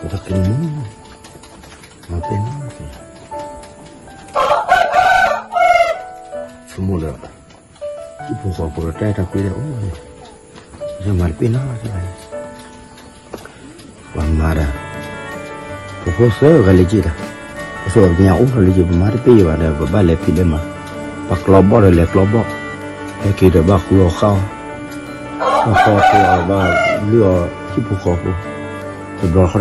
တၢ်က့ၤမူ, မၤတပ့ၢ်နီတဂၤ, ဆိကမိၣ်ဒီး ဟံၣ်ဖိဃီဖိဒီးတၢ်အဲၣ်တၢ်ကွံဒီးအိၣ်, ယမၤတပ့ၢ်နီတဂၤ, ပှၤမၤဒီး ပဖိသၢဂၤလၢက့ဒီး, ပဆိပကညးအိၣ်ထီၣ်လၢက့ ပမၤတပ့ၢ်ဘၣ်ဒီး ပဘၣ်လဲၤဖံးလဲၤမၤ, ပှၤကျီဘီၣ်ဒီးလဲၤကျီဘီၣ်, ဟဲက့ၤဒီးဘၣ်ဃုအီၣ်ဃၣ်အီၣ်, ဘၣ်ဃီဖိအီၤဘၣ်လုၢ်အီၣ်ဟံၣ်ဖိဃီဖိ, တဘျီဃီဒီး ပမဲာ်ခံ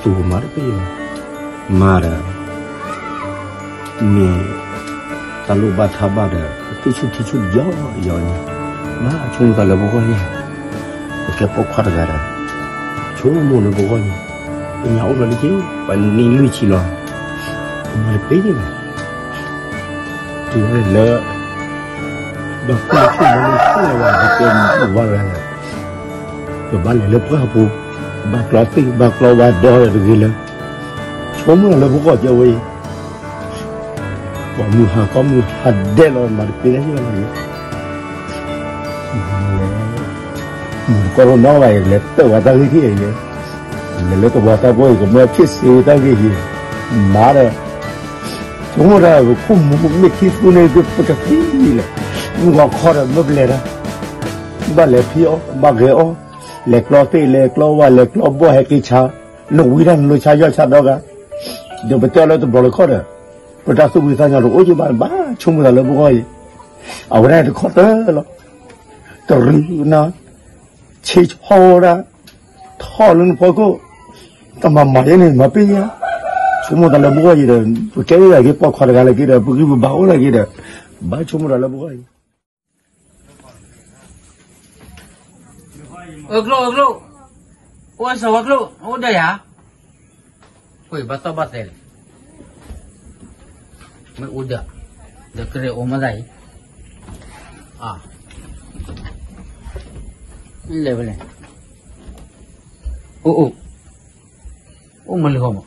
သူမၤတပ့ၢ်ဘၣ်, မၤဒီး မ့ၢ်တၢ်လိၣ်ဘၣ်ထါဘၣ်ဒီး ပသူၣ်ဆူၣ်ထံဆူၣ်ယီယီန့ၣ်, ဘၣ်ဆိကမိၣ်သးလၢပဂီၢ်ညါ, ပကဲပိာ်ခွါတဂၤဒီး ဆိကမိၣ်လၢပဂီၢ်ညါ, ပညါအိၣ်လီၤလၢက့ ပှၤနံၣ်လွံၢ်ဆံလီၤ, ပမၤတပ့ၢ်ဘၣ်, တုၤလၢ ဘၣ်ပၢၢ်ဆူၣ်မၤလၢဆူၣ်လီၤဝဲ ပတဲမၤဝဲဝဲ, ပဘၣ်လဲၤလၢပှၢ်ပူၤ, ဘၣ်ကျီသ့ၣ် ဘၣ်ကျီဝါဒီတဂ့ၤလၢ ဆိကမိၣ်လၢပဂီၢ်ကဲဝဲအံၤ, ပှၤမုၢ်ဟါကီမုၢ်ဟါဒဲးလီၤ မၤတပ့ၢ်လၢယဲလီၤယဲ, မုၢ်တကီၢ်လီၤနီၢ်ဘၣ် ယကလဲၤတၢၢ်ဝဲတၢ်ဂ့ၢ်ခံယဲ, လဲၤလၢတဝၤတၢ်ဘီယကမၢဖျ့ၣ်စ့ဝဲတၢ်ဂ့ၢ်ယဲ, မၤဒီး ဆိကမိၣ်တၢ် ပခိၣ်မူမ့ၢ်ခံသူန့ၣ် ပတသံလၢၤ, မုၢ်ဂီၤခီဒီးမၢပလဲၤတၢ်, ဘၣ်လဲၤဖံးအီၣ် ဘၣ်ဂဲၤအီၣ်, လဲၤကျီသ့ၣ် လဲၤကျီဝါ လဲၤကျီဘီၣ် ဟဲက့ၤဆါ, နဝံတၢ်နလိဆါယီၢ်ဆါဒီဂၤ, ဒီးပတဲအီၤလၢတဘျီတခီၣ်ဒီး ပတၢ်သူၣ်ဖှံသးညီတအိၣ်က့ဘၣ် ဘၣ်ဆိကမိၣ်သးလၢပဂီၢ်အံၤ, အဝဲဒၣ်တခီတၢၢ်လီၤ, တရူးနၤ ဆ့ဆီဒၣ်, ထီၣ်လၢနဖီခိၣ်, တၢ်မၤမၤယဲန့ၣ် မၤပ့ၢ်ယဲ, ဆိကမိၣ်သးလၢပဂီၢ်အံၤဒီး ပကဲဝဲဒၣ်က့ၤပိာ်ခွါတဂၤလၢက့ဒီး ပဂံၢ်ပဘါအိၣ်လၢက့ဒီး, ဘၣ်ဆိကမိၣ်သးလၢပဂီၢ်အံၤ အၢကျိၣ် အၢကျိၣ်, အိၣ်ဝဲစီၤဝါကျိၣ် အိၣ်ဒီးယၤ, အိၣ်ဘၣ်တီၢ်ဘၣ်တဲလဲၣ်, မ့ၢ်အိၣ်ဒီး, ဒီးကရ့ၣ်အိၣ်မးသးအံၤ, လဲၤဝဲလဲၣ်, အိၣ်အိၣ်, အိၣ်မးလၢဟီမး,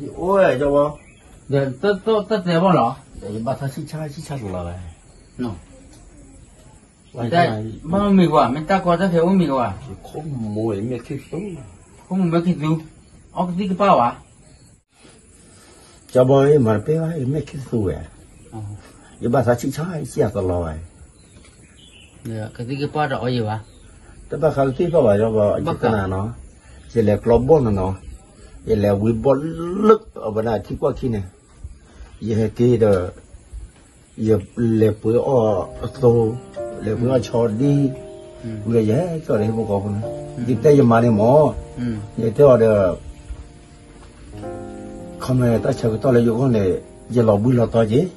အိၣ်ဝဲ, ဒီးတၢ်တဲဘၣ်လီၤ, ယဘၣ်ထီၣ်ဆံၣ်ဆါဆံၣ်ဆါလီၤလီၤဝဲ, ဘၣ်မ့ၢ်ကွၢ် မ့ၢ်တၢ်ကီတၢ်ခဲအိၣ်မ့ၢ်ကွၢ်, ခိၣ်မူမဲာ်ခံသူ, အီကသံၣ်ကပၢ်ဝဲ, ကၠီဘီမၤတပ့ၢ်ဘၣ် ယမဲာ်ခံသူဝဲ, ယဘၣ်သးဆံၣ်ဆါဆံၣ်အသလီဝဲ, ကသံၣ်ကပၢ်တအီယံၤဘၣ်, တဘၣ်ဃးကသံၣ်ကပၢ်ဘၣ် ကၠီဘီ ယကနၣ်နီၤ, ယလဲၤကျီဘီၣ်နီၤနီၤ, ယလဲၤဝံဘီၣ်လၢအဝဲဒၣ်ထံကွၢ်ခံန့ၣ်, ယဟဲက့ၤဒီး ယလဲၤပှ့ၤအီၣ်အသိ, လဲၤပှ့ၤအီၣ်ဆီဒံ, ဝံၤဒီးယဟဲကၠီဒီးဟံၣ်ဖိဃီဖိန့ၣ်, ယတဲယမၤန့ၣ်မး, ယတဲအီၤဒီး ခီမ့ၢ်တၢ်ဆၢကတီၢ်လၢယဂီၢ်န့ၣ် ယလီၤဘှံးလီၤတီၤက့ၤ,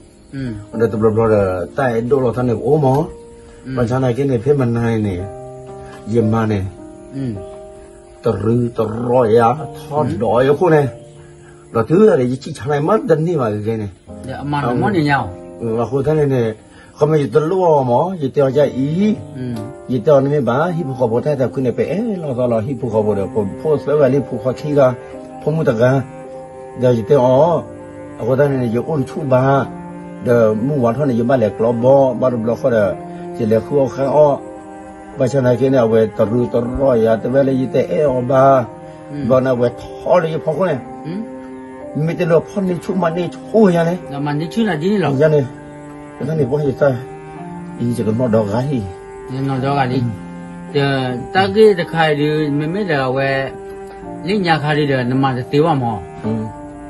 ဒီးတဘျီဘျီဒီး တၢ်အဲၣ်ဒိၣ်လီၤထီၣ်န့ၣ် ပအိၣ်မး, ဘၣ်ဆၣ်နာ်က့န့ၣ် ဖဲမနၤန့ၣ် ယမၤန့ၣ် တရူးတရီၣ်ယၤ ထီၣ်ဒီးယခိၣ်န့ၣ်, ဒီးတုၤဒၣ်ဒီးယဆံၣ်ဆါန့ၣ် မၤတန့ၢ်ဘၣ်ဂ့ၤဂ့ၤန့ၣ်, အဃိသတးန့ၣ်န့ၣ် ခီမ့ၢ်ယတလိၣ်အီၤမး ယတဲအီၤဒ်အံၤ, ယတဲအီၤန့ၣ်မ့ၢ်ဘၣ် ဟံၣ်ဖိဃီဖိတၢ်အဲၣ်တၢ်ကွံန့ၣ် ပအဲၣ်လီၤသီလီၤ ဟံၣ်ဖိဃီဖိဒီး ပဖိသၢဂၤလံ ဖိခွါခံဂၤ, ဖိမုၣ်တဂၤ, ဒီးယတဲအီၤ, အဃိသတးန့ၣ် ယအိၣ်တဆူၣ်ဘၣ်, ဒီးမုၢ်ဝါထီၣ်န့ၣ် ယဘၣ်လဲၤကျီဘီ ဘၣ်တဘျီဃီဒီး ယလဲၤဃုအီၣ်ဃုအီၣ်, ဘၣ်ဆၣ်နာ်က့န့ၣ် အဝဲတရူးတရီၣ်ယၤ တဝဲလၢယတအဲၣ်အီၤဘၣ်, ဘျီန့ၣ်အဝဲထီၣ်လၢယဖီခိၣ်န့ၣ်, မ့ၢ်တလၢဖီၣ်န့ၢ်ဆူၣ်မၤန့ၢ်ဆူၣ်ယၤန့ၣ်, ယၤန့ၣ်, တၢ်န့ၣ်ပှၤယတၢ်, ယကနီၣ်ဒီဂၤဟံၣ်, တၢ်ဂ့ၢ်တခါအံၤဒုး မ့မ့ၢ်ဒီးအဝဲ လၢညါခါဒုးဒီး နမၤတသ့ဘၣ်မး,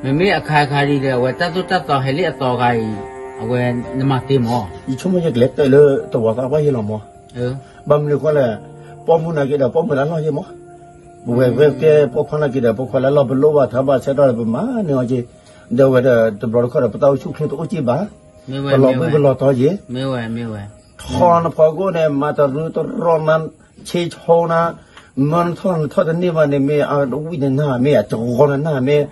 မ့မ့ၢ်အခါခါဒုးဒီး အဝဲတၢ်သိၣ်တၢ်သီဟဲလၢအသီခါအံၤ အဝဲနမၤသ့မး, ယဆိကမိၣ်ယကလဲၤတၢၢ်လၢတဝီသးပှၢ်ယဲလီၤမး, ဘၣ်မနုၤဃိလဲၣ်, ပိာ်မုၣ်နာ်က့ဒီး ပိာ်မုၣ်လၢလီၢ်ယဲမး, ပဝဲကဲပိာ်ခွါနာ်က့ဒီး ပိာ်ခွါလၢလီၢ်ပလိၣ်ဘၣ်ထါဘၣ်ဆၢထီၣ်ဒီး ပမၤန့ၢ်အီၤက့, ဒီးအဝဲဒီးတဘျီတခီၣ်ဒီး ပတၢ်အိၣ်ဆူၣ်အိၣ်ချ့တအိၣ်က့ဘၣ်, ပလီၤဘှံးပလီၤတီၤက့, ထီၣ်နဖီခိၣ်န့ၣ် မၤတရူးတရီၣ်နၤ, ဆ့ဆိနၤ, မၢနထီၣ်နထီၣ်တန့ၢ်ဘၣ်န့ၣ် မ့ၢ်အဝံၣ်နနၢ် မ့ၢ်အတဂီၤနနၢ် မ့ၢ်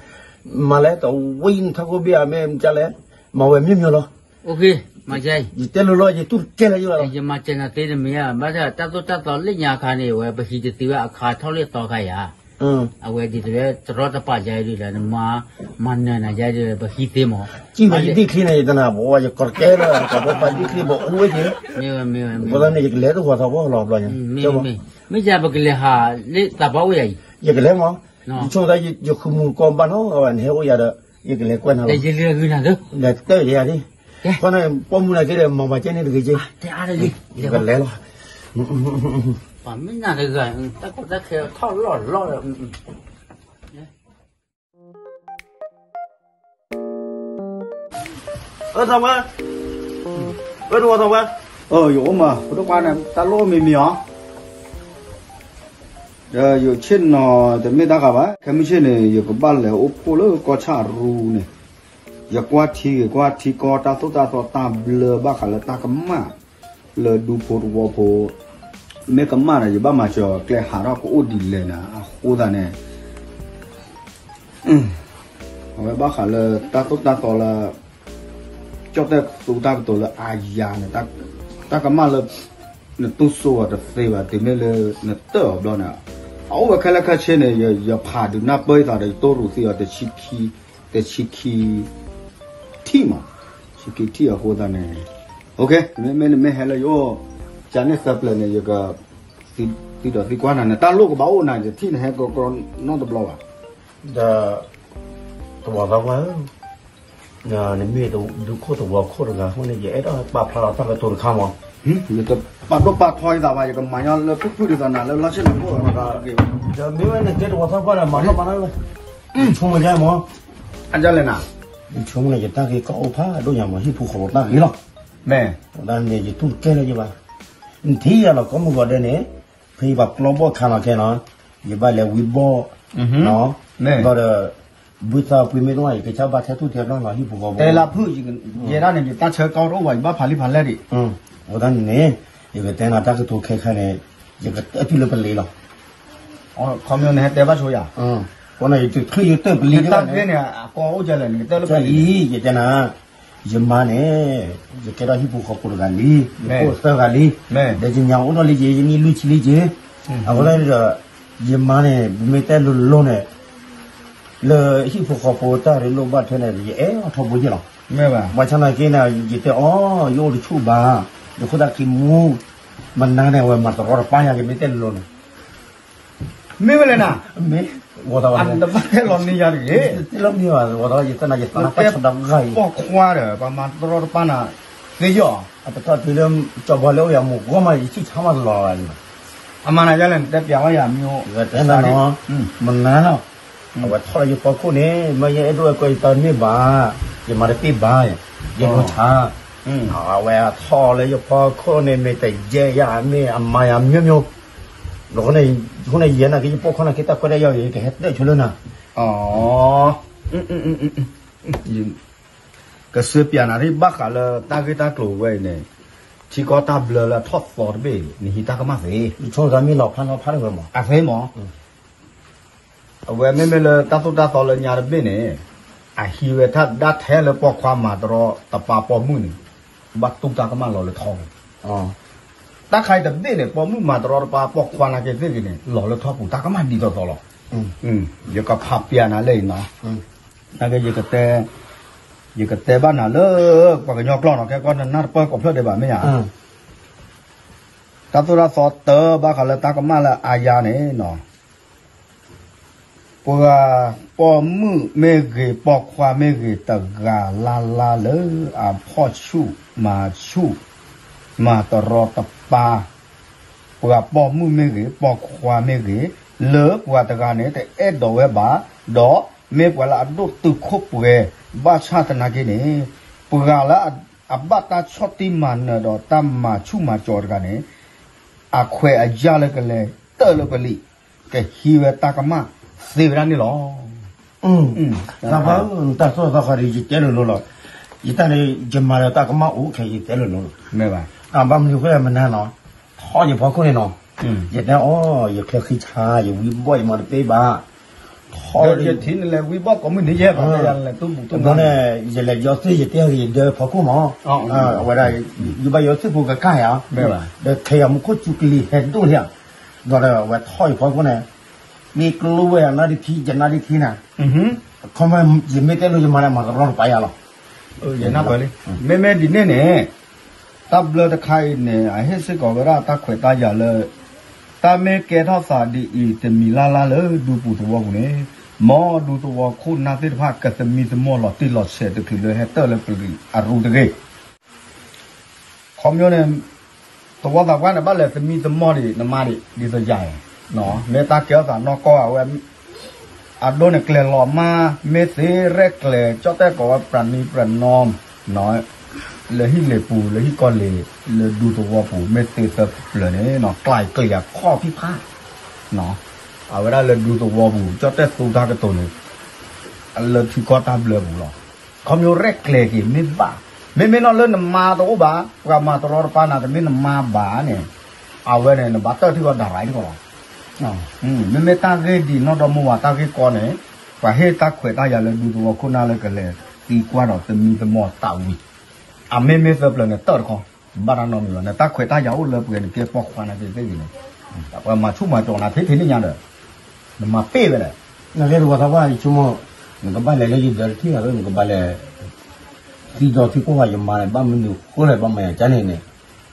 မၤလဲၣ်တဝံၣ်နထီၣ်ခိၣ်ဘ့ၣ်ဧါ မ့ၢ်မ့ၢ်လဲၣ်, မၤဝဲမ့ၢ်မ့ၢ်လီၤ, ယတဲလိၤလီၤ ယတူၢ်တကဲလၢၤယိၣ်လီၤ, ယမၤစၢၤနၤသ့တမ့ၢ်ဧါ, ဘၣ်ဆၣ်တၢ်သိၣ်တၢ်သီလၢညါခါန့ၣ် အဝဲပဟံးတသ့ဘၣ်အခါထီၣ်လၢအသီခါယၤ, အဝဲဒ်သိးလၢတရီတပါယၤဒ်ဒီး နမၤ မၤနၢၤနၤယၤဒ်ဒီး ပဟံးသ့မး, ကံၢ်မးယဒံၣ်ချံန့ၣ် ယတနၢ်ပဝဲ ယကီၢ်တကဲလၢ ကီၢ်ပပာ်ဒံၣ်ချံပအိၣ်ဝဲက့ၤ, မ့ၢ်ဝဲမ့ၢ်ဝဲ, အဃိသတးန့ၣ် ယကလဲၤတဝီသးပှၢ်လီၤဘျီညါ, မ့ၢ်မ့ၢ်, မ့ၢ်ယၤပကလဲၤဟးလၢသးပှၢ်ဝဲယၤအံၤ, ယကလဲၤမး ယဆိကမိၣ်သး ယဃုမူကီၢ်ဘၣ်နီၤ နဟဲအိၣ်ယၤဒီး ယကလဲၤကွဲးနၤလီၤ. လဲၤတၢ်ယၤဒ် ခီန့ၣ် ပိာ်မုၣ်နာ်က့ဒီး မၤဘၣ်ကဲန့ၣ်တဂ့ၤက့, ယကလဲၤလီၤ. ပှၤမ့ၢ်နၤတဂၤ တၢ်ကီတၢ်ခဲထီၣ်လီၢ်လီၢ်ဒီး အၢ ထီၣ်ဝဲ, အၢ တဝီထီၣ်ဝဲ, ယအိၣ်မး ဖိဒိၣ်ခွါန့ၣ် တၢ်လိၣ်မံၤမံၤအီၤ, ဒီးယဆ့ၣ်နီၤတမ့ၢ်တၢ်ဃာ်ဘၣ် ခဲမုၢ်ဆ့ၣ်န့ၣ် ယကဘၣ်လဲၤအိၣ်ဖှိၣ်လၢကီၢ်ဆၣ်ရူန့ၣ်, ယကွၢ်ထံဂ့ၤကွၢ်ထံကီ တၢ်သိၣ်တၢ်သီတၢ်ဘျၢဘၣ်ဃးလၢတၢ်ကမၣ် လၢဒူဖိတဝီဖိ, မ့ၢ်ကမၣ်ဒီး ယဘၣ်မၤစၢၤကျဲဟးထီၣ်ကအိၣ်ဒ်လဲၣ်န့ၣ် အဃိသတးန့ၣ် အဝဲဘၣ်ဃးလၢတၢ်သိၣ်တၢ်သီလၢ ကၠီၣ်တဲၣ်သူတၢ်ကတိၤလၢအါယၤန့ၣ် တၢ်ကမၣ်လၢ နတူၢ်စိအီၤတသ့ဘၣ် တုၤမ့ၢ်လၢနတၢၢ်အီၤဘျီန့ၣ်, အအိၣ်ဝဲခဲလၢာ်ခဲဆ့န့ၣ် ယဖးဒုးနၢ်ပၢၢ်ယသးဒီး ယတိၢ်ရူးသံအီၤ တဆံခံ တဆံခံထံၣ်မး, ဆံခံထံၣ်အဃိသတးန့ၣ်, မ့မ့ၢ်နမ့ၢ်ဟဲလၢယအိၣ် ကန့ၣ်သၢပျၢၤန့ၣ် ယက သံဒီးသံကွၢ်နၤန့ၣ် တၢ်လိၣ်ကဘၣ်အိၣ်နၤ ယထံၣ်နဟဲကီကီနီတဘျီဘၣ်. ဒီး တဝီသီပှၢ်ဧၢ, နမ့ၢ်ဒူခိၣ်သဝီခိၣ်တဂၤအဃိန့ၣ် ယအဲၣ်ဒိးပာ်ဖျါလီၤတၢ်ကတိၤတခါမး, ယတပာ်ဒိၣ်ပာ်ထီယသးဘၣ် ယကမၤညီလၢဖုၣ်ဖုၣ်ဒ်သိးနၤလၢလီၢ်ဆ့ၣ်နီၤခိၣ်တဂ့ၤဘၣ်, ဒီးမ့ၢ်ဝဲနကဲတဝီသီပှၢ်ဒီး မၤထီၣ်ပာ်ထီၣ်ဝဲ, ဆိကမိၣ်ယါမး, အလဲၣ်နၤ, ယဆိကမိၣ်န့ၣ် ယတၢ်ဂ့ၢ်ကီအိၣ်ဖးဒိၣ်ညါမး ဟံၣ်ဖိဃီဖိတၢ်ဂ့ၢ်လီၤ, မ့ၢ်, ဝဲဒၣ်န့ၣ် ယတူၢ်တကဲလၢၤယဘၣ်, နထံၣ်ယၤလီၤ ကိးမုၢ်ဂီၤဒဲးန့ၣ်, ဖဲယပှၤကျီဘီၣ်ခါလီၤခဲနီၤ, ယဘၣ်လဲၤဝံဘီၣ်, ဘျီဒီး ဘုသးပှ့ၤမ့ၢ်တအိၣ် ယကစၢ်ဘၣ်ထဲထူၣ်ထဲဘျီလီၤ ဟံၣ်ဖိဃီဖိ, တဲလၢဖုၣ်, ယဲဒၣ်န့ၣ် ယတၢ်ဆၢကတီၢ်တအိၣ်ဘၣ် ယဘၣ်ဖးလံဖးလဲၢ်ဒံး, အဃိသတးန့ၣ်န့ၣ်, ယကတဲနၤတၢ်ကတိၤခဲခါန့ၣ်, ယကတဲတုၤလၢပလံၤလီၤ, ခီမ့ၢ်နဟဲတဲဘၣ်ဆိယၤ, ဃိန့ၣ် ယတချုးယတၢၢ်ပလံၤတဘၣ်န့ၣ်, ယတဲနၤ, ယမါန့ၣ်, ယကဲထီၣ်ဟံၣ်ဖိဃီဖိတဂၤလံ, ယဖိသၢဂၤလံ, ဒီးယညါအိၣ်ထီၣ်လံက့ၤ ယနံၣ်လွံၢ်ဆံလံက့ၤ, အဃိသတးဒီး, ယမါန့ၣ် ပမ့ၢ်တဲလိၤလိၤန့ၣ်, လၢဟံၣ်ဖိဃီဖိတၢ်ရ့လိာ်ဘၣ်ထွဲန့ၣ် ယအဲၣ်အီၤထီဘိယ့ၢ်လီၤ, ဘၣ်ဆၣ်နာ်က့န့ၣ် ယတဲအီၤ ယအိၣ်တဆူၣ်ဘၣ်, ယခိၣ်သၣ်ခံမူ, မနၤန့ၣ် အဝဲမၤတရီတပါယၤ ယမ့ၢ်တဲလိၤလိၤန့ၣ် မ့ၢ်ဝဲလဲၣ်နၤ, မ့ၢ်, ဝီၤသီ, နတဘၣ်တဲလီၤန့ၢ်ယၤတဂ့ၤ, တဲလီၤန့ၢ်ဘၣ် ဝီၤသီ ယတဲနၤ ယသးနါတၢ်ဆၢဒီးဂၤအံၤ, ပိာ်ခွါဒီး ပှၤမၤတရီတပါနၤ, သ့ယီၤ, အတထီၣ်တုၤလၢ ကၠီဘီလၢအိၣ်ယၤ မိၢ်ဂီၢ်မး ယဆံၣ်ဆါမးတလီၤဘၣ်, အမၤနၤယလဲၣ် နတဲပျးဝဲယၤမ့ၢ်အိၣ်, တဲနၤနီၤ, မနၤနီၤ, အဝဲထီၣ်လၢယဖီခိၣ်န့ၣ် မ့ၢ်ယအဲၣ်ဒိးအဲၣ်ကွဲယတၢ်မ့ၢ်ဘၣ်, ယမၤတပ့ၢ်ဘၣ်, ယလိၣ်ဆါ, အဝဲထီၣ်လၢယဖီခိၣ်န့ၣ် မ့ၢ်တယဲၢ်ယၤ မ့ၢ်အမၤယၤမျိုးမျိုး, အဃိန့ၣ် ယဲနာ်က့ ယပိာ်ခွါနာ်က့ တၢ်ခွဲးတၢ်ယာ်အံၤ ယကဟဲတဲဆိလၢနၤ, ကစၢ်ပျးနၤရံၣ်ဘၣ်ဃးလၢတၢ်ဂ့ၢ်တၢ်ကျိၤဝဲအံၤန့ၣ်, ထံကီၢ်တၢ်ဘျၢလၢထီၣ်သီတဘ့ၣ် နဟံးတၢ်ကမၣ်သ့, မ့ၢ်လီၤဖးလီၤဖးတဝဲမး, အသ့မး, အဝဲမ့မ့ၢ်လၢတၢ်သိၣ်တၢ်သီလၢညါတဘ့ၣ်န့ၣ်, အဟံးဝဲတၢ်ဒၣ်ထဲလၢပိာ်ခွါမၤတရီတပါပိာ်မုၣ်န့ၣ်, ဘၣ်တူၢ်တၢ်ကမၣ်လီၤလၢထီပူၤ, တၢ်ခါအံၤတဘ့ၣ်န့ၣ် ပိာ်မုၣ်မၤတရီတပါပိာ်ခွါနာ်က့သ့ၣ်ဂ့ၤန့ၣ် လီၤလၢထီပူၤ တၢ်ကမၣ်ဒ်သိးသိးလီၤ, ယကဖးပျးနၤလၢအံၤနီၤ, နာ်က့ ယကတဲဘၣ်နၤလၢ ပှၤကညီကျိာ်နီၤ ခဲကီၢ်နနၢ်တပၢၢ်ကိးဖျၢၣ်ဒံးဘၣ်မ့ၢ်ဧါ, တၢ်သိၣ်တၢ်သီတၢ်ဘၣ်ဃးလၢတၢ်ကမၣ်လၢအါယါန့ၣ်နီၤ, ပှၤပိာ်မုၣ်မ့ၢ်ဂ့ၤ ပိာ်ခွါမ့ၢ်ဂ့ၤ တဂၤလၢ်လၢ်လၢအဖီၣ်ဆူၣ်မၤဆူၣ် မၤတရီတပါ ပှၤပိာ်မုၣ်မ့ၢ်ဂ့ၤ ပိာ်ခွါမ့ၢ်ဂ့ၤ လၢပှၤတဂၤန့ၣ် တအဲၣ်ဒိးဝဲဘၣ်, ဒီးမ့ၢ်ပှၤလၢအဒိၣ်တုာ်ခိၣ်ပှဲၤ ဘၣ်ဆၣ်သနာ်က့န့ၣ် ပှၤလၢအဘၣ်တၢ်ဆီၣ်တံၢ်မၤနၢၤဒီးတၢ်မၤဆူၣ်မၤစီၤတဂၤန့ၣ် အခွဲးအယာ်လၢကလဲၤတၢၢ်လၢပလံၤ ကဟံးဝဲတၢ်ကမၣ်သ့ဝဲဒၣ်န့ၣ်လီၤ. သးပှၢ်ဧၢ, နတၢ်သိၣ်တၢ်သီဃီဒီး ယတဲလိၤလိၤလီၤ. ယတၢ်န့ၣ် ယမၤဒီးတၢ်ကမၣ်အိၣ်ခဲ ယတဲလိၤလိၤလီၤ. ဘၣ်မနုၤအဃိမနုၤနီၤ, ထီၣ်ယဖီခိၣ်န့ၣ်နီၤ, ယတဲအီၤ ယချၢဃံဆါ ယဝံဘီၣ် ယမၤတပ့ၢ်ဘၣ်, ထီၣ်ယထံၣ်န့ၣ်လဲၤဝံဘီၣ်ကိးမုၢ်နံၤယဲၢ်ဘၣ်, ဘျီန့ၣ် ယလဲၤယီၤသ့ၣ် ယတဲအီၤ ယဒၢဖီခိၣ်မး, အဝဲဒၣ် ယဘၣ်ယီၤသ့ၣ်ဖိကကၢ်ယၤ, ဒီးခဲအံၤမူခိၣ်စူၤကလံၤဟဲဒိၣ်လံဧါ, ဘျီဒီးအဝဲထီၣ်ယဖီခိၣ်န့ၣ်, မ့ၢ်ကျိဝဲယနၣ်ဒံးခံ ယနၣ်ဒံးခံန့ၣ်, ခီမ့ၢ်ယမ့ၢ်တဲလိၤ ယမၤန့ၣ် မၤတရီတပါယၤလီၤ. ယနၢ်ပၢၢ်လံ, မ့မ့ၢ်ဒ်န့ၣ်န့ၣ်, တၢ်ဘျၢတခါအံၤန့ၣ် အဟ့ၣ်စ့ၢ်ကီးဝဲဒၣ်တၢ်ခွဲးတၢ်ယာ်လၢ တၢ်မ့ၢ်ကဲထီၣ်သးဒ်အံၤ တမံၤလၢ်လၢ်လၢဒူပူၤသဝီပူၤန့ၣ်, မ်ဒူသဝီခိၣ်နၢ်သ့ၣ်တဖၣ် ကသမံသမိးလီၤတံၢ်လီၤဆဲးတချုးလၢဟဲတၢၢ်လၢပလံၤအရူတဂ့ၤ. ခီဖျိန့ၣ် သဝီသးပှၢ်န့ၣ် ဘၣ်လဲၤသမံသမိးဒံး နမါဒံး ဒ်သိးယၤအံၤ, မ့ၢ်တၢ်ကဲထီၣ်သးနီၢ်ကီၢ်အဝဲ အဒိန့ၣ်ကျဲၤလီၤမး မ့ၢ်သ့ရဲၣ်ကျဲၤ ကၠီၣ်တဲၣ်ကိးဝဲပြးနံပြးနီ လၢဟံၣ်လ့ၤပူၤ လၢဟံၣ်ကီၢ်လ့ၤ လၢဒူသဝီပူၤ မ့ၢ်သ့သၢပျၢၤန့ၣ် ကျဲၤကျဲၤအခီၣ်ဖံးဖး အဝဲဒၣ်လၢဒူသဝီပူၤ ကၠီၣ်တဲၣ်သူတၢ်ကတိၤန့ၣ် လၢထံကီၢ်တၢ်ဘျၢပူၤလီၤ. ခီဖျိရဲၣ်ကျဲၤက့ၤမ့ၢ်ဘၣ်, မ့မ့ၢ်နီၢ်လၢနမါတအိၣ်ဘၣ် ပှၤမၤတရီတပါနၤ တမ့ၢ်နမါဘၣ်န့ၣ် အဝဲန့ၣ် နဘၣ်တၢၢ်ထံကီၢ်ဒၣ်ရၤထံကီၢ်လီၤ. မ့မ့ၢ်တၢ်ဂ့ၢ်ဒ်နီၢ်ဒီမါဝၤတၢ်ဂ့ၢ်ကီန့ၣ် ပှၤဟ့ၣ်တၢ်ခွဲးတၢ်ယာ်လၢဒူသဝီခိၣ်နၢ်လၢကလဲၤသံကွၢ်ဒီးသမံသမိးတၢ်ဝံၤ အမ့မ့ၢ်သၢပျၢၤန့ၣ် တၢၢ်တခီ ဘၣ်တၢ်နီတမံၤဘၣ် နတၢ်ခွဲးတၢ်ယာ်အိၣ်လၢပှဲၤနကဲပိာ်ခွါနာ်က့သ့ၣ်ဂ့ၤန့ၣ် ပှၤမၤဆူၣ်မၤကၠီၤနၤထဲထဲန့ၣ်ညါဒီး နမၤပ့ၢ်ဝဲလဲၣ်. နကဲတဝီသးပှၢ်ယဆိကမိၣ် နကဘၣ်လဲၤလၢယဒၢးတထံၣ်ဂၤလၢ နကဘၣ်လဲၤ သံဒီးထံကိၢ်ဂၤယမါန့ၣ် ဘၣ်မနုၤဃိလဲၣ် ဘၣ်မၤယၤကါန့ၣ်န့ၣ်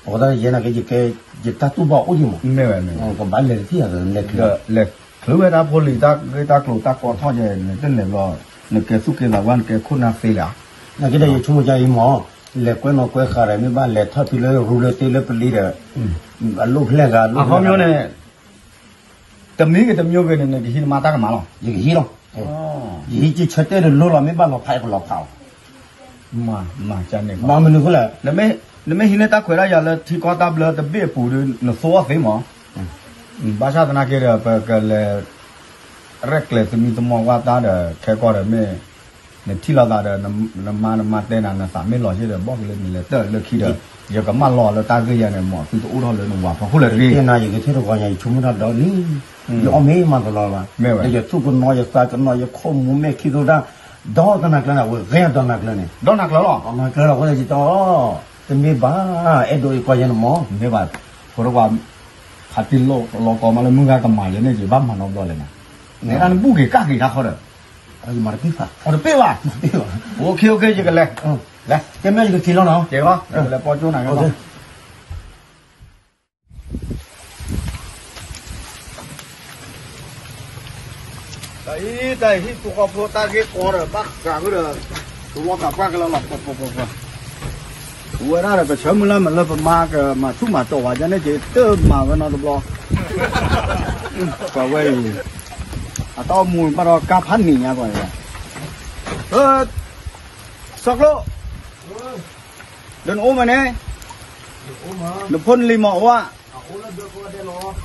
အဃိသတးယဲနာ်က့ ယကဲ ယတၢ်တူၢ်ဘၣ်အိၣ်ယံၤမး ကဘၣ်လဲၤတထံၣ်ဂၤဒီး လဲၤချုး လဲၤချုးဝဲဒၣ်ဖိလံၤတၢ်ဂ့ၢ်တၢ်ကျိၤတၢ်ကီထီၣ်ယဲန့ၣ် တလဲၤဘျီ နကဲသူၣ်ကဲသးဝဲ နကဲခိၣ်နၢ်သ့လၢ နာ်က့ဒီးယဆိကမိၣ်ကါအံၤမး လဲၤကွဲနီၢ်ကွဲဃာ်ဒီး မ့ၢ်ဘၣ်လဲၤထီၣ်ဖံးလၢရူလၢသ့လၢပလံၤဒီး အလိၣ်ဖျဲၣ်ဂၤ အလိၣ်ဖျဲၣ်ဂၤန့ၣ် တမံၤဂ့ၤတမံၤဂ့ၤန့ၣ် နကဟံးနမါတၢ်ကမၣ်လီၤ. ယကဟံးလီၤ. ယဟံးကဆၢတဲာ်တလိၤလီၤ မ့ၢ်ဘၣ်လီၤဖးအကလီၤဖးအီၤ မၤမၤကန့ၣ် ဘၣ်မနုၤဃိလဲၣ် နမ့ၢ်ဟံးန့ၢ်တၢ်ခွဲးတၢ်ယာ်လၢထံကီၢ်တၢ်ဘျၢတဘ့ၣ်အပူၤဒီး နသိအီၣ်သ့မး ဘၣ်ဆၣ်သနာ်က့ဒီး ပကလဲၤ ရဲၣ်ကျဲၤသမံသမိးဝဲတၢ်ဒီး ခဲကီၢ်ဒီးမ့ၢ် နထံၣ်လိာ်သးဒီး နမါနမါတဲနၤ နသးမ့ၢ်လီၤစ့ၢ်ဒီး ဘီၣ်ကလၢနလဲၤတၢၢ်လၢခံဒီး ယကမၣ်လီၤလၢတၢ်ဂ့ၢ်ယၤန့ၣ် မ့ၢ်သုတအိၣ်ထီၣ်လၢနဝၤဖီခိၣ်လၢၤတဂ့ၤ. ယကဲနၤယကထံၣ်တဂီၤညါ ယဆိကမိၣ်တၢ်ဒီးလံ ယအီၣ်မ့ၢ်မၤတလီၤဘၣ် ဒီးယသူၣ်ကနိးယသးကနိးယခိၣ်မူၤမဲာ်ခံသိတၢ် ဒီးတနၤကျၢၤန့ၣ် အဝဲဂဲၤဒီးနၤကျၢၤန့ၣ် ဒီးနၤကျၢၤလီၤ နၤကျၢၤလီၤ အဃိသတးယတဲအီၤ တမ့ၢ်ဘၣ် အဲၣ်ဒိးအံၤကွၢ်ယဲန့ၣ်မး မ့ၢ်ဘၣ် ဖိတကွၢ် ဖးတံၢ်လိာ်လီၤကီမးလၢမုၢ်ဂၤကမၤယဲန့ၣ် ယဘၣ်မၤနီတဘျီလဲၣ်နၤ နဲဒၣ်နဘူၣ်က့ၤကၣ်က့ၤတၢ်ဃီဒီး ယမၤတပ့ၢ်ဘၣ် အတပ့ၢ်ဘၣ် တပ့ၢ်ဘၣ် အိၣ်ခ့အိၣ်ခ့ ယကလဲၤ လဲၤ ကဲမ့ၢ်ယကက့ၤလီၤနီၤ ကဲလီၤ ယကလဲၤပီကၠိနၤကဲလီၤ တၢ်အံၤ တၢ်အံၤဟံၣ်ဖိဃီဖိတၢ်ဂ့ၢ်ကီဒီး ဘၣ်ဃးဃုာ်ဒီး သဝီသးပှၢ်ကလီလီၤ ပှၤပှၤပှၤပှၤ ဝဲဒၣ်ဒီး ပဆၢမုၢ်လၢ်မးလၢပမါကမၤဆူၣ်မၤတီၢ်ဝဲဒၣ်န့ၣ်က့ၤ တမၤဝဲနီတဘျီ ပှၤဝဲအံၤ အတၢ်အိၣ်မူဘၣ်ဒီးကါဖးနံၤညါပှၤန့ၣ် စီၤကျိ ဒီးနအိၣ်မးန့ၣ် နဖိနလံၤမးအိၣ်ဧါ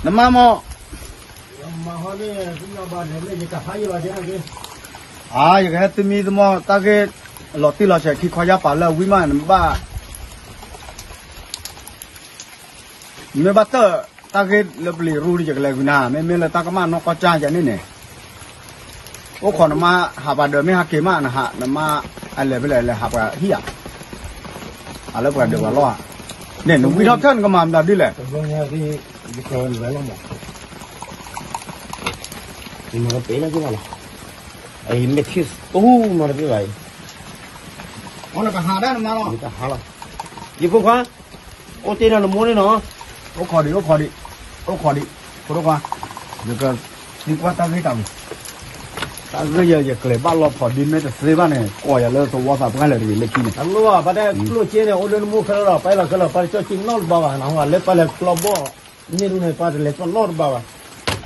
နမါမး အါ ယကဟဲသမံသမိးတၢ်ဂ့ၢ် လီၤတံၢ်လီၤဆဲးခံခီယၢ်ပာ်လၢအဝံၣ်မး နဘၣ် မ့ၢ်ဘၣ်တၢၢ်တၢ်ဂ့ၢ်လၢပလံၤရူဒီး ယကလဲၤဂုာ်နၤ မ့မ့ၢ်လၢတၢ်ကမၣ်နီၢ်ကီၢ်ကၢ်ယၤန့ၣ်န့ၣ် အိၣ်ခိးနမါ ဟးပှၤဒၢးမ့ၢ်ဟးက့ၤမး နဟး နမါ အလဲၤဖဲလဲၣ် လဲၤဟးပှၤဟံၣ်ဧါ ဟးလၢပှၤဒၢးပှၤလီၢ်ဧါ န့ၣ် နဝံထီၣ်ထၢၣ်နကမၤမတၤဒ်လဲၣ် မ့ၢ်ထံၣ် အိၣ်မၤတပ့ၢ်ဘၣ်အံၤ နကဟးဒၣ်နမါလီၤ ယဖိခွါ အိၣ်တ့ၢ်ဒီးနမိၢ်န့ၣ်နီၤ အိၣ်ခိးဒံး အိၣ်ခိးဒံး အိၣ်ခိးဒံး ဖိဒိၣ်ခွါ ယကသံကွၢ်တၢ်ဂ့ၢ်တၢ်ဝံၤ တၢ်ဂ့ၢ်ယဲ ယကျဲၤဘၣ်လီၤဖီးဒ်မ့ၢ်တသ့ဘၣ်န့ၣ် ကိးယၤလၢသဝီသးပှၢ်လၢတဂ့ၤလၢခံန့ၣ် အလိၣ်ဘၣ် ပှၤတဲကျိၣ်စ့န့ၣ် အိၣ်လၢနမိၢ်ခဲလၢာ်လီၤ ပၢ်လီၤခဲလၢာ် ပၢ်တကၠီၣ်က့ၤနီတဘျီဘၣ် နဟူလၢပၢ်လဲၤကျီဘီၣ် န့ၣ်ဒ်န့ၣ် ပၢ်တလဲၤကျီနီတဘျီဘၣ် ဒ်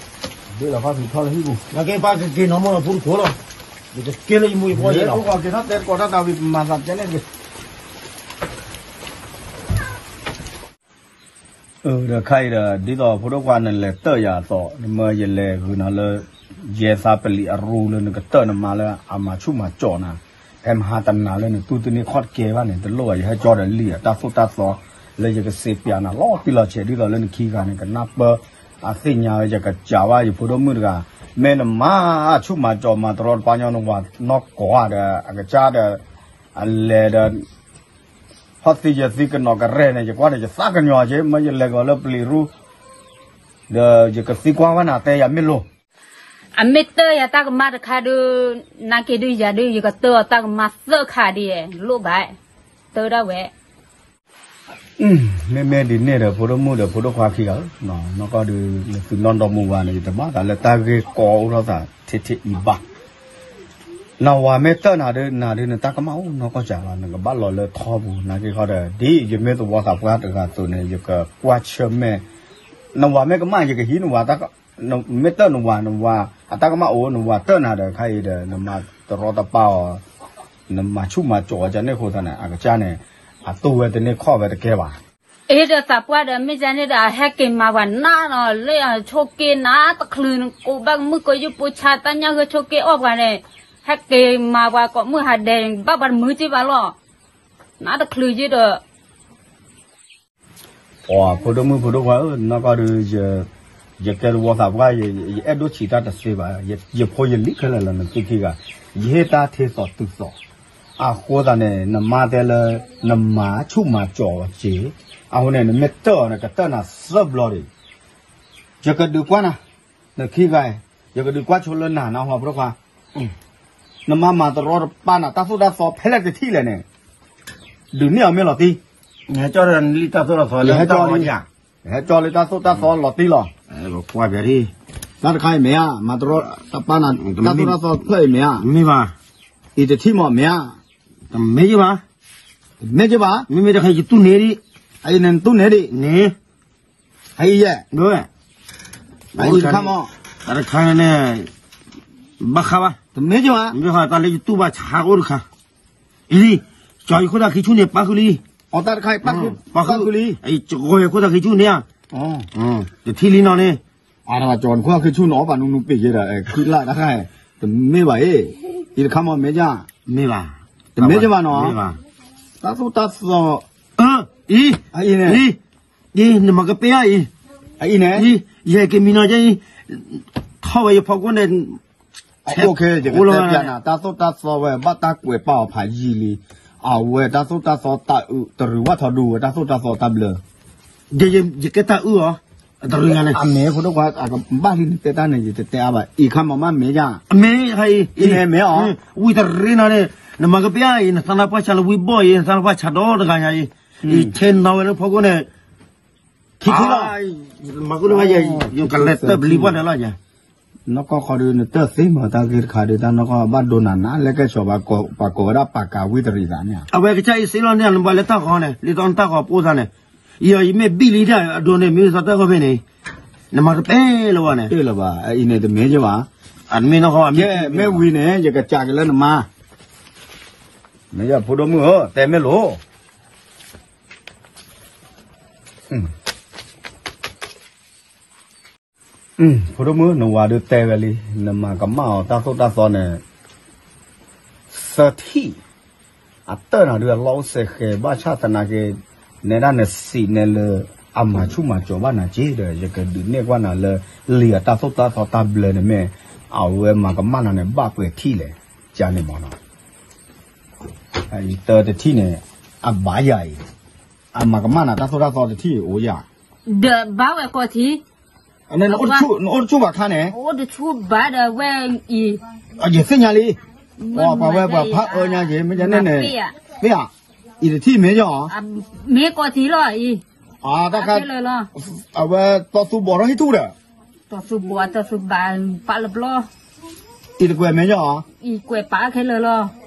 လီၤဖးဖံးထီၣ်လၢဟံၣ်ပူၤ နကဲပၢ်ကက့ၤနီၤမ့ၢ်လီၤဖိတခိၣ်လီၤ ယကက့ၤလၢယမိၢ်ယပှၢ်ယဲလီၤ က့ၤထီၣ်တဲတကိးတၢ်သးဝံၤ ပမၤသးကဲန့ၣ်တက့ၢ် ဒီးခါအံၤဒီး ဒ်သိးဖိဒိၣ်ခွါနလဲၤတၢၢ်ယၤအသိး နမၢယလဲၤဂုာ်နၤလၢ ယဲသးပလံၤအရူလၢနကတၢၢ်နမါလၢအမၤဆူၣ်မၤကၠီနၤ ဖဲမဟါတနၤလၢနတူၢ်တန့ၢ်ခီၣ်တကဲဘၣ်န့ၣ် တလိၣ်ဘၣ် ယဟဲကၠီဒီးလံာ်အတၢ်သိၣ်တၢ်သီ လၢယကစံးပၠးနၤလီၤတံၢ်လီၤဆဲး ဒ်သိးလၢနခံဂၤန့ၣ် ကနၢ်ပၢၢ် အသ့ၣ်ညါဝဲ ယကစံးဘၣ်ယဖိဒိၣ်မုၣ်တဂၤ မ့ၢ်နမၤဆူၣ်မၤကၠီမၤတရီတပါညီနဝၤနီၢ်ကီၢ်ဒီး အကစၢ်ဒီး အလဲၤဒီး ဖီၣ်သံယသံကနီၤကရဲၣ်န့ၣ် ယကွၢ်န့ၣ် ယသးကညီၤက့ မ့ၢ်ယလဲၤကီၤလၢပလံၤရူ ဒီးယကသံကွၢ်ဝဲနၤတဲယၤမ့ၢ်လိၤ အမ့ၢ်တၢၢ်ယၤတၢ်ကမၣ်တခါဒီး နာ်က့ဒုးယၤဒုး ယကတၢၢ်အီၤတၢ်ကမၣ်သၢခါဒ် လိၣ်ဘၣ် တၢၢ်ဒၣ်ဝဲ မ့မ့ၢ်ဒ်န့ၣ်ဒီး ဖိဒိၣ်မုၣ်ဒီးဖိဒိၣ်ခွါခံဂၤဧၢ, နီၢ်ကီၢ်ဒုး နသုနီၢ်ဒီမါဝၤန့ၣ် ယတဘၣ်သးလၢတၢ်ဂ့ၢ်ကီအိၣ်ထီၣ်သး ထဲထဲအံၤဘၣ်. နဝၤမ့ၢ်တၢၢ်နၤဒီး နၤဒုးနတၢ်ကမၣ်အိၣ်နီၢ်ကီၢ်စၢ်လီၤ, နကဘၣ်လီၤလၢထီပူၤ နာ်က့ခီဒီး ဒ်ယမ့ၢ်သဝီသးပှၢ်တဂၤအသိးန့ၣ် ယကကွၢ်ဆၢၣ်မဲာ် နဝၤမ့ၢ်ကမၣ် ယကဟံးနဝၤ မ့ၢ်တၢၢ်နဝၤ နဝၤအတၢ်ကမၣ်အိၣ် နဝၤတၢၢ်နၤဒီး ခါအံၤဒီး နမၤတရီတပါအီၤ နမၤဆူၣ်မၤကၠီၤအီၤ ကန့ၣ်အဃိသတးန့ၣ် အကစၢ်န့ၣ် အတိၢ်ဝဲတန့ၢ်ခီၣ်ဝဲတကဲဘၣ်. အ့ဒီးသးပှၢ်ဒီး မ့ၢ်ဒ်န့ၣ်ဒီး ဟဲက့ၤမၤပှၤနးနီၤ လၢဆိက့နၤတချုး ကိးဘၣ်ကမုၣ်ကယုၢ်ပိာ်ဆါ တၢ်ညၣ်ဂၢၢ်ဆိက့အီၣ်ပှၤန့ၣ် ဟဲက့ၤမၤပှၤကိးမုၢ်ဟါဒဲး ဘၣ်ပှၤတမုာ်က့ဘၣ်လီၤ. နးတချုးက့ဒီး အိ ဖိဒိၣ်မုၣ်ဖိဒိၣ်ခွါဧၢ, နီၢ်ကီၢ်ဒုး ယကဲသဝီသးပှၢ် ယအဲၣ်ဒိးဆံးတၢ်တသ့ဘၣ်, ယဖိယလံၤခဲလၢာ်လၢနသုခံဂၤ, ယဟ့ၣ်တၢ်ထဲသိးတုၤသိး, အဃိသတးန့ၣ် နမါတဲလၢ နမၤဆူၣ်မၤကၠီၤအီၤက့ၤ, အဃိန့ၣ် နမ့ၢ်တၢၢ်အီၤန့ၣ် ကတၢၢ်နၤသၢဘျီဒံး, ယကဒုးကွၢ်နၤ, နခံဂၤ, ယကဒုးကွၢ်ဆိလၢနၤ နဟီဖိဒိၣ်ခွါ နမါမၤတရီတပါနၤ တၢ်သိၣ်တၢ်သီဖဲလဲၣ်တထံၣ်လဲၣ်န့ၣ်, ဒုးန့ၢ်အီၤမ့ၢ်လီၤတံၢ်, နဟဲကၠီလံတၢ်သိၣ်တၢ်သီလၢတၢ်ဟီယၤ, ဟဲကၠီလံတၢ်သိၣ်တၢ်သီလီၤတံၢ်လီၤ, တၢ်တခါအံၤမ့ၢ်ဧါ, မၤတရီတပါနၤ တၢ်သိၣ်တၢ်သီဖျၢၣ်အံၤမ့ၢ်ဧါ, မ့ၢ်ဘၣ်, အံၤတထံၣ်မ့ၢ်မ့ၢ်ဧါ, တမ့ၢ်က့ဘၣ်, တမ့ၢ်က့ဘၣ်, မ့မ့ၢ်တခါယတူၢ်န့ၢ်ဒံး, အံၤန့ၣ်နတူၢ်န့ၢ်ဒံး, န့ၣ် အံၤယဲၢ်, အံၤတခါမ့ၢ်, တၢ်တခါန့ၣ်, ဘၣ်ဃးဘၣ်, တမ့ၢ်က့ဘၣ်, မ့ၢ်ဃီတၢ်လၢယတူၢ်ဘၣ်ဆါအိၣ်တခါ, အံၤ, ကၠီယခိၣ်သၣ်ခံဆူၣ်န့ၣ် ပၣ်ဃုာ်လံ, အတၢ်တခါအံၤပၣ်ဃုာ်လံ, ယကီၢ်ယခိၣ်သၣ်ခံဆူၣ်န့ၣ်ဧါ, တထံၣ်လံနီၤန့ၣ်, အတၢ်ကၠီနခိၣ်သၣ်ခံဆူၣ်န့ၣ် အီၣ်ပာ်နူနူပ့ၤက့ဒီး ခုၣ်လၢ်တခါ, တမ့ၢ်ဘၣ်အံၤ, အံၤတခါမ့ၢ်မ့ၢ်က့, မ့ၢ်ဘၣ်, တမ့ၢ်က့ဘၣ်နီၤ, တၢ်သိၣ်တၢ်သီ, အံၤ, အံၤန့ၣ် အံၤ, နမၤကပ့ၢ်ဧါအံၤ, အံၤန့ၣ်, အံၤ, ယဟဲက့ၤမံနီၤကဲအံၤ, ထီၣ်ဝဲယဖီခိၣ်န့ၣ်, ယကတဲပျးနၤ တၢ်သိၣ်တၢ်သီဝဲ ဘၣ်တၢ်ကွဲးပာ်အီၤဖးယံာ်လံ, အဝဲတၢ်သိၣ်တၢ်သီတၢ်အုး တရံးဝၣ်ထီဒုဝဲ တၢ်သိၣ်တၢ်သီတၢ်ဘျၢ, ယကဲတၢ်အုးအီၤ, တရံးဂၤန့ၣ်, အမ့ၢ်ဖိဒိၣ်ခွါ အကဘၣ်လံနတဲတၢ်န့ၣ် ယတတဲအါဘၣ်, အံၤခါမ့ၢ်မ့ၢ်မ့ၢ်ယါ, အမ့ၢ်အံၤ, အံၤမ့ၢ်အီၤ, ဝံတရံးနီၤန့ၣ်, နမၤကပ့ၢ်အံၤ နသးနါပှၢ်ဆါလၢဝံဘီၣ်အံၤ နသးနါပှၢ်ဆါဒီတဂၤညါအံၤ, ယထဲနီၤဝဲလၢဖီခိၣ်န့ၣ်, ခံခံလီၤ, မၤကူလၢယကလဲၤတၢ်ပလံၤပှၢ်န့ၣ်လီၤ, နီၢ်ကီၢ်ခီဒုး နတၢ်သ့မၤတၢ်ဂ့ၢ်တခါဒုး တၢ်နီၢ်ကီၢ်ဘၣ်ဒိနၤနၤ လၢကဲဆိးပှၤကိးဝဲဒၣ်ပာ်ကၤဝံတရံးသးန့ၣ်, အဝဲကစၢ်အံၤစ့လီၤန့ၣ် နဘၣ်လၢတၢ်ဂီၤန့ၣ် လံာ်သီနတၢ်ဂီၤပိၢ်သးန့ၣ်, ယမ့ၢ်ဘံၣ်လံဒၣ်အဒိန့ၣ် မ့ၢ်သီတၢ်ဂီၤဖဲန့ၣ်, နမၤတပဲလၢၤဘၣ်န့ၣ်, တ့ၢ်လၢၤဘၣ်, အံၤန့ၣ်တမ့ၢ်က့ဘၣ်, အမ့ၢ်နီၢ်ကီၢ်, မ့ၢ်ဝံၤန့ၣ် ယကစးက့ၤလၢနမါ, မ့ၢ်ယဖိဒိၣ်မုၣ်ဧၢ တဲမ့ၢ်လိၤ ဖိဒိၣ်မုၣ် နဝၤဒုးတဲဝဲလံ, နမၤကမၣ်အီၤတၢ်သိၣ်တၢ်သီန့ၣ် သၢထံၣ်, အတၢၢ်နၤဒုးအလီၢ်အိၣ်စဲးဃဲၤ ဘၣ်ဆၣ်သနာ်က့ နဲဒၣ်နစံးနဲလၢ အမၤဆူၣ်မၤကၠီၤဘၣ်နၤက့ဒီး ယကဒုးနဲၣ်ကွၢ်နၤလၢ လံာ်အတၢ်သိၣ်တၢ်သီတၢ်ဘျၢန့ၣ်မ့ၢ် အဝဲမၤကမၣ်နၤန့ၣ် ဘၣ်ပှဲၤထံၣ်လဲၣ်, ကန့ၣ်မ့ၢ်နီၤ တၢတထံၣ်န့ၣ် အဘၣ်ယၤအံၤ, အမၤကမၣ်နၤတၢ်သိၣ်တၢ်သီတထံၣ်အိၣ်ယၤ, ဒီးဘၣ်ဝဲကီၢ်ထံး, နအိၣ်တဆူၣ်ဘၣ်ခါန့ၣ်, အိၣ်တဆူၣ်ဘၣ်ဒီးဝဲအံၤ, ယသ့ၣ်ညါလံ, ပှၤဝဲပှၤဖးအၢညါက့ၤ မ့ၢ်န့ၣ်န့ၣ်, ပ့ၢ်ဧါ, အံၤတထံၣ်မ့ၢ်ယီၤ, မ့ၢ်ကီၢ်ထံးလီၤအံၤ, တၢ်ခါ, အဝဲတီသူဘီထီၣ်ဟံၣ်ထူၣ်ဒီး, တီသူဘီတီသူဘၣ်ပာ်လၢဘျီ အံၤတကွဲးမ့ၢ်ယီၤ, အံၤကွဲးပာ်ခဲလၢာ်လီ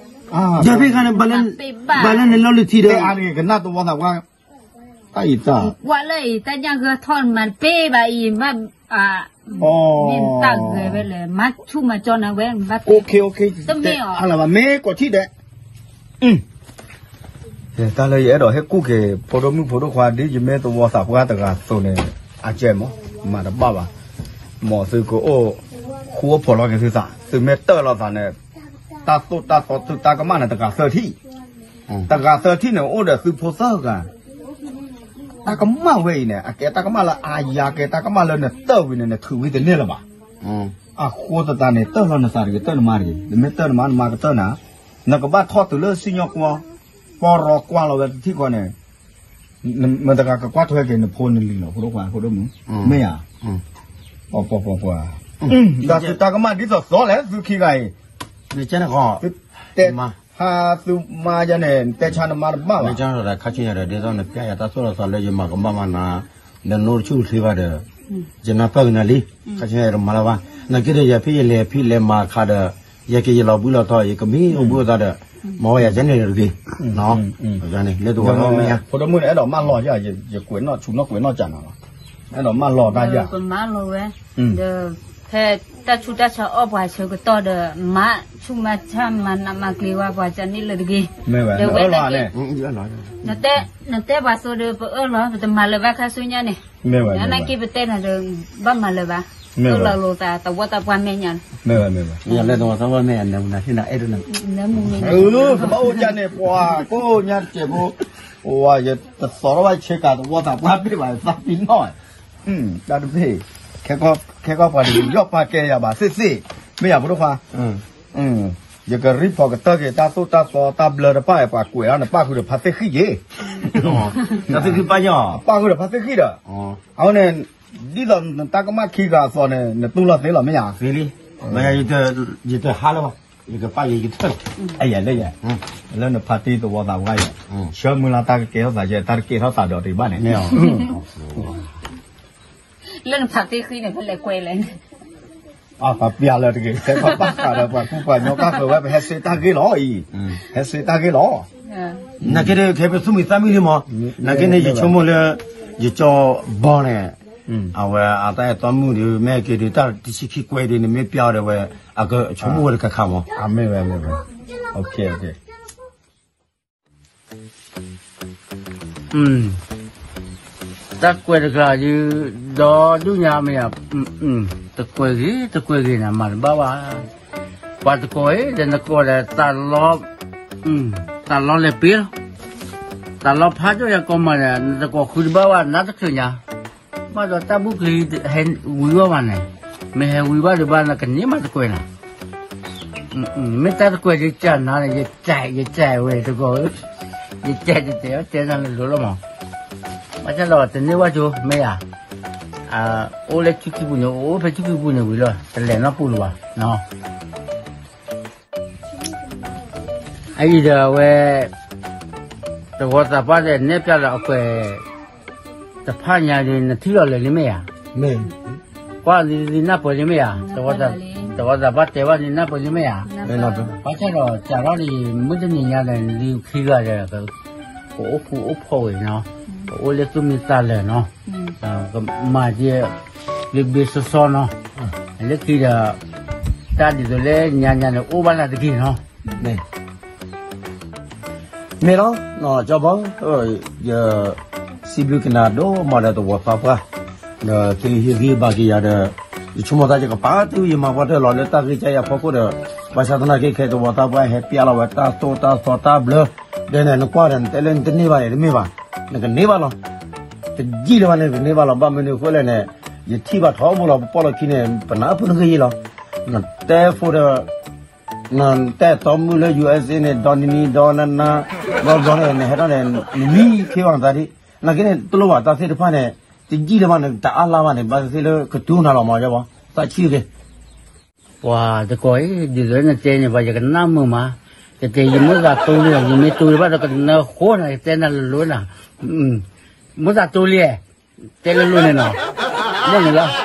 ၤ, ယဖ့ၣ်ခါန့ၣ် ဘၣ်လၢနလီၢ်လံထံဒီး အါတဂ့ၤကနၣ်တဝီသးပှၢ်, တၢ်အံၤတၢ်, ကွၢ်လၢအံၤ တၢ်ညၣ်ဂၢၢ်ထီၣ်မၤတပ့ၢ်ဘၣ်အံၤ ဘၣ်, မ့ၢ်တၢ်ဂဲၤဝဲလဲၣ် မၤဆူၣ်မၤကၠီနၤဝဲ, တမ့ၢ်အီၤ, မ့ၢ်ကွီၢ်ထံၣ်ဒဲး တၢ်လၢယအဲၣ်ဒိးဟ့ၣ်ကူၣ်က့ၤ ဖိဒိၣ်မုၣ်ဖိဒိၣ်ခွါ ဒ်ယမ့ၢ်သဝီသးပှၢ်တဂၤအသိးန့ၣ် အကဲမး မၤတဘၣ်ဘၣ်, မ်သုကအိၣ်ဃူအိၣ်ဖိးလီၤက့ၤသုသး သုမ့ၢ်တၢၢ်လီၤသးန့ၣ် တၢ်သိၣ်တၢ်သီသုတၢ်ကမၣ်န့ၣ် တဂၤသၢထံၣ်, တဂၤသၢထံၣ်န့ၣ် အိၣ်ဒီးသုဖိသၢဂၤ တၢ်ကမၣ်ဝဲအံၤန့ၣ် အကဲတၢ်ကမၣ်လၢအါယၤ ကဲတၢ်ကမၣ်လၢနတၢၢ်ဝံၤန့ၣ် နထုးဝံၤတန့ၢ်လၢၤဘၣ်. အဃိသတးန့ၣ် တၢၢ်လီၤနသးတဂ့ၤ တၢၢ်နမါတဂ့ၤ, နမ့ၢ်တၢၢ်နမါ နမါကတၢၢ်နၤ, နကဘၣ်ထီၣ်တုၤလၢစံၣ်ညီၣ်ကွီၢ်, ပီရီကွၢ်လီၤဝဲတထံၣ်ဃီန့ၣ်, မတၤတဂၤကကွၢ်ထွဲက့ၤနဖိနလံၤလီၤ ဖိဒိၣ်ခွါ ဖိဒိၣ်မုၣ်, မ့ၢ်ဧါ, ပှၤပှၤပှၤပှၤ, တၢ်သုတၢ်ကမၣ်ဒ်သိးသိးလဲၣ် သုခံဂၤအံၤ, တဲ ဟးသုမါယၤန့ၣ် နတဲဆါနမါတဘၣ်ဘၣ်. မ့ၢ်ကဒီးခါဆူညါဒီး ဒ်သိးနပျဲယၤတၢ်သိၣ်တၢ်သီလၢယမၤကမၣ်မၤနၤ လၢနအိၣ်တဆူၣ်တချ့ဘၣ်ဒီး ယနၢ်ပၢၢ်ကနၤလံ. ခါဆူညါယတမၤလၢၤဘၣ်. နာ်က့ဒီး ယဖံၣ်ယလဲၤဖံၣ်လဲၤမၤခါဒီး ယက့ၤယလီၤဘှံးလီၤတီၤ ယကမ့ၢ်အိၣ်ဘှံးအိၣ်သါဒီး မၤဝဲယၤကဲန့ၣ်တဂ့ၤ. န့ၣ်လၢတဝီၤမ့ၢ်ဧါ. ဖိဒိၣ်မုၣ်န့ၣ် အဲၣ်ဒိးမၢလီၤယၤ ယကွဲးနီၣ်ဆူၣ်နီၣ်ကွဲးနီၣ်ကၢ်နၤလီၤ. အဲၣ်ဒိးမၢလီၤတၢ်ယၤ ပမၢလီၤဝဲ ဒီး ဖဲတၢ်ဆူးတၢ်ဆါအီၣ်ပှၤဆၢကတီၢ်ဒီး မၤဆူၣ်မၤဆါမၤနးမၤကျံၤဝဲပှၤကန့ၣ်လၢတဂ့ၤ. ဒီးဝဲ နတဲပှၤသိဒီး ပအၢၣ်လီၤ ပတမၤလၢၤဘၣ်ခါဆူညါန့ၣ်. နာ်က့ပတဲနၤဒီး ဘၣ်မၤလၢၤဘၣ်. အၢၣ်လီၤလိာ်သးသဝီသးပှၢ်မဲာ်ညါလီၤ. မ့ၢ်ဝဲ မ့ၢ်ဝဲ လၢသဝီသးပှၢ်မဲာ်ညါ နမူနၤဟ့ၣ်နၤအဲၣ်ဒိးန ကဘၣ်အိၣ်ကၢ်န့ၣ် ပှၤကိးညါတစဲးဖိ ယတသီထီၣ်ဘၣ်ဆ့ကၤသဝီသးပှၢ်ဘ့ၣ်ဘၣ် သးပ့ၤနီၣ် တၢ်တဘ့ၣ် ခဲကီၢ်ပှၤတယီၣ်ပာ်ကဲယၤဘၣ်သ့ၣ်သ့ၣ် မ့ၢ်ယၤဖိဒိၣ်ခွါ ယကရံၣ်ဖီၣ်ကတၢၢ်က့ၤ တၢ်သိၣ်တၢ်သီတၢ်ဘျၢတဖၣ် ပှၤကွဲးအီၤ နပၣ်ဃုာ်ဒီးဖါသ့ၣ်ဃံၣ်က့ၤ တၢ်သ့ၣ်ဃံၣ်ပၣ်ညီ ပၣ်ဃုာ်ဒီးဖါသ့ၣ်ဃံၣ်ဒီး အဝဲန့ၣ် ဒ်သိးနတၢ်ကမၣ်ခံဂၤအသိးန့ၣ် နတူၢ်လိာ်သ့လီၤမ့ၢ်ဧါ. သ့လံ မ့ၢ်ယတဟါလၢၤဘၣ် ယကပၣ်ယကထၢၣ် အယၤလၢယၤ လၢနဖါတံၢ်သဝီသးပှၢ်ယၤ ဆၢမုၢ်လၢ်တၢ်ကကဲထီၣ်သးယဲ တၢ်တကဲထီၣ်သးဒီးတဂ့ၤဘၣ်န့ၣ် လၢနဖါသ့ၣ်ဃံၣ်န့ၣ် ဖဲလဲၣ်ကွဲးလဲၣ် ပှၤပျၢ်လၢတဂ့ၤ ခဲကီၢ်ပၢ်ဃးဒီးပှၤကူပှၤညီကၢ်ဃၢၤဝဲ ပဟဲစ့တၢ်ဂ့ၢ်လီၤအံၤ ဟဲစ့တၢ်ဂ့ၢ်လီၤ နာ်က့ဒီး ခဲပသူၣ်မံသးမံလံမး နာ်က့န့ၣ် ယဆိကမိၣ်လၢ ယကၠီဘီန့ၣ် အဝဲအတၢ်အဲၣ်တီမုၣ်ဒီး မ့ၢ်က့ၤဒီး တၢ်တဆံခံကွဲးဒီး နမ့ၢ်ပျၢ်အီၤဒီးဝဲ အကဆိကမိၣ်ဝဲတခါခါမး မ့ၢ်ဝဲ မ့ၢ်ဝဲ တၢ်ကွဲးတဂၤဒုး ဒီဒူၣ်ညါမ့ၢ်ဧါ တကွဲးဂ့ၤ တကွဲးဂ့ၤန့ၣ် မၤတဘၣ်ဘၣ် ပှၤတကိးအံၤ ဒီးနကိးဒီး တၢ်လီၤလဲၤပ့လီၤ တၢ်လီၤဖးဒိၣ်ယၤကီမးဒီး နတကိးဃုတဘၣ်ဘၣ် နါတချုးညါ ဘၣ်ဒီးတၢ်ဘူၣ်ကလံၤဟဲဝံၤဝဲဘၣ်န့ၣ် မ့ၢ်ဟဲဝံၤဘၣ်ဒီးဘၣ် နကန့ၢ်မးတကွဲးနီၤ မ့ၢ်တၢ်တကွဲးဒ်ကၢ်နၤန့ၣ် ယကၢ် ယကၢ်ဝဲတကိးဧၢ ယကၢ်တတဲ တဲနၤလၢလိၤလီၤမး ဘၣ်ဆၣ်ဒီးတန့ၢ်ဝဲကၠိ မ့ၢ်ဧါ အိၣ်လၢဆူၣ်ကံၢ်ပူၤန့ၣ် အိၣ်ဖဲဆူၣ်ကံၢ်ပူၤန့ၣ်ဝံၤလီၤ တလဲၤနီတပူၤလၢၤဘၣ်နီၤ အအံၤဒီးအဝဲ သဝီသးပှၢ်ဒီးနဲၣ်ပျၢ်လီၤအကွဲး တဖၣ်ညါဒီး နထံၣ်လီၤလၢာ်လံမ့ၢ်ဧါ ကွၢ်လံနၢ်ပၢၢ်လံမ့ၢ်ဧါ သဝီသးပှၢ်တဲဘၣ်လံနၢ်ပၢၢ်လံမ့ၢ်ဧါ ဘၣ်ဆၣ်ဒီးစးထီၣ်လံ မုၢ်တနံၤညါဒီး လံခံဂၤဒီး ကအိၣ်ဖှိၣ်အိၣ်ဖှီၣ်ဝဲနီၤ ကအိၣ်လၢသူၣ်မံသးလၢာ်နီၤ ကမၤဒ် လၢဘ့စီစီနီၤ လၢခံဒီး တၢ်ဒ်သိးလၢညါညါန့ၣ် အိၣ်ဘၣ်လၢတက့ၢ်နီၤ မ့ၢ်လီၤ ကၠီဘီ ယစံးဘျုးကနၤဒိၣ်မးဒီးသဝီသးပှၢ် ဒီးသုဟ့ၣ်ဂံၢ်ဘါက့ၤယၤဒီး ယဆိကမိၣ်သးယကပာ်တုၤယမၤပှၢ်တၢၢ်လီၤလၢတၢ်ဂ့ၢ်ကဲယၤဖီခိၣ်ဒီး ဘၣ်ဆၣ်သနာ်က့ခဲသဝီသးပှၢ်ဟဲပျၢ်လီၤဝဲတၢ်သိၣ်တၢ်သီတၢ်ဘျၢ ဒီးန့ၣ် နကွၢ်ဒီးနတဲလၢနတန့ၢ်ဘၣ်န့ၣ် တမ့ၢ်ဘၣ် နကန့ၢ်ဘၣ်လီၤ တယံာ်လၢၤဘၣ်န့ၣ် နကန့ၢ်ဘၣ်လီၤ ဘၣ်မနုၤအဃိလဲၣ်န့ၣ် ယထံၣ်ဘၣ်ထီဘိလီၤ ပပီၢ်လီၤခံန့ၣ် ပနၢ်ပၢၢ်နဂ့ၢ်ယံလီၤ နတဲဖိဒီး နတဲတီမုၣ်လၢ ယူၢ်အဲၣ်စ့ န့ၣ် ဒီနံၤနံၤဒီနၤနၤ ဘျီဘျီန့ၣ် နဟဲထီၣ်န့ၣ် နမံခ့ဘၣ်နသးဒ် နာ်က့န့ၣ် တလိၣ်ဘၣ်တၢ်သ့ၣ်တဖၣ်န့ၣ် တယံာ်လၢၤဘၣ်န့ၣ် တအါလါဘၣ်န့ၣ် ဘၣ်သ့ၣ်သ့ၣ်လၢကတူၢ်နၤလီၤမး ယဘီ သးဆံၣ်ဂ့ၤ ပှၤတကိးအံၤ ဒ်သိးနတဲန့ၣ် ပှၤယကနၣ်မုာ်မး ကတဲယမိၢ်သးတူလံ ယမ့ၢ်တူဘၣ်ဒီးကနၢဃိနၤ ယတဲနၤလိၤလိၤနၤ မိၢ်သးတူလံ တဲလိၤလိၤန့ၣ်နီၤ မ့ၢ်န့ၣ်လီၤ